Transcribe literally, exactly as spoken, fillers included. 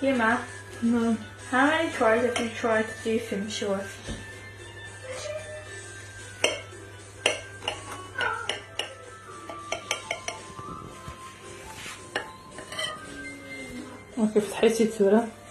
Yema, how many tries have you tried to do Feng Shui? Ok, فتحيتي tura.